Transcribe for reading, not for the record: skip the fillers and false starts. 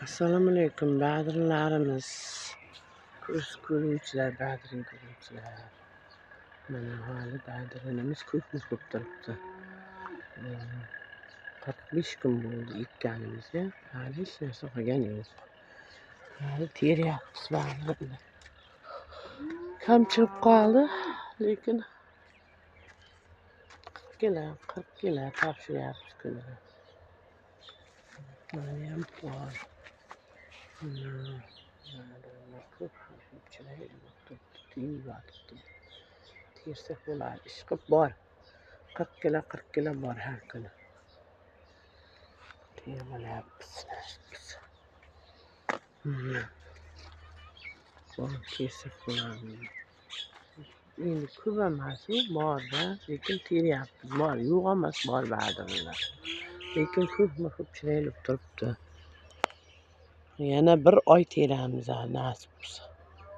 Assalomu alaykum, badrinlarimiz. Ko'z ko'ruvchilar, badrin ko'ruvchilar. Mana hali badrinimiz ko'pmi ko'p turibdi. 45 kun bo'ldi ekkanimizga. Hali hech narsa qilgani yo'q. Hali teryapmiz badrinni. Kam chiqib qoldi, lekin 40 kilo, 40 kilo topshiryapmiz kuniga. Mana ham bor. Mana ko'p ko'p chiroyli bo'lib turibdi, tuyib yotibdi. Tersak bo'ladi, ishqib bor. 40 kilo, 40 kilo bor har kuni. Terib olyapmiz, nasib qilsa. Bor, tersak bo'ladi. Endi ko'p emas u, bor-da, lekin teryapmiz. Bor, yo'q emas, bor badrinlar. Lekin ko'pmi ko'p chiroyli turibdi. Yana bir oy teramiz, nasib bo'lsa.